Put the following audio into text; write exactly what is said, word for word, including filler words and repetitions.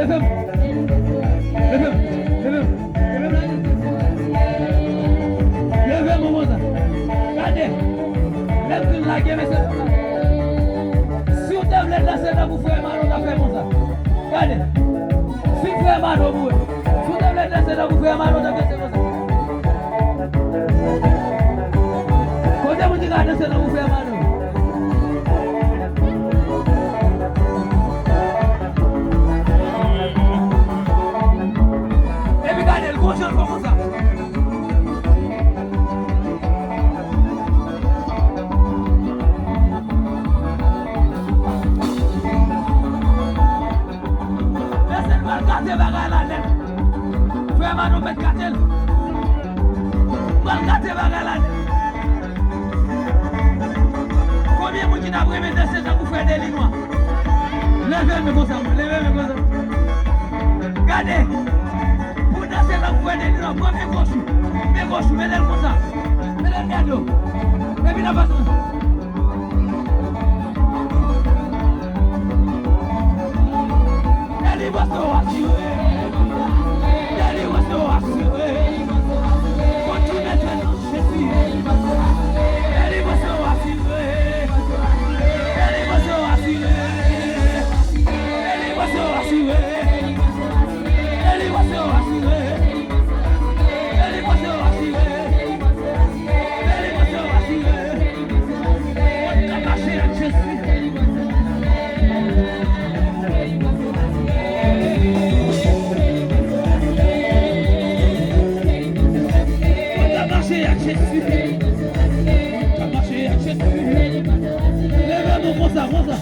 Leve m. Leve m. Leve m. Leve m. Leve m konsa. Gade. Lè m fin lage, mesye, konsa. Si w te vle danse tankou frè Mano, w ta fè konsa. Gade. Si frè Mano boure. Si w te vle danse tankou frè Mano, w ta danse konsa. Kote moun ki ka danse tankou frè Mano? Epi gade l, gon jan l fè konsa. Lè se l pral gate bagay la nèt. Frè Mano mèt gate l. Pral gate bagay la nèt. Konbyen moun ki t ap renmen danse tankou frè Delinwa? Leve men konsa, mwen. Leve men konsa. Gade. Pou danse tankou frè Delinwa, pran men goch ou. Men goch ou, mete l konsa. Mete l gade w. Epi n ap pase. Delivrans ou asire. Delivrans ou asire. Kontinye nan Jezi. Delivrans ou asire. Delivrans ou asire. Delivrans ou asire. Delivrans ou asire. Delivrans ou asire. Delivrans ou asire. Mwen ka mache ak Jezi. Mwen ka mache ak Jezi. Mwen ka mache ak Jezi. Leve nou konsa, konsa.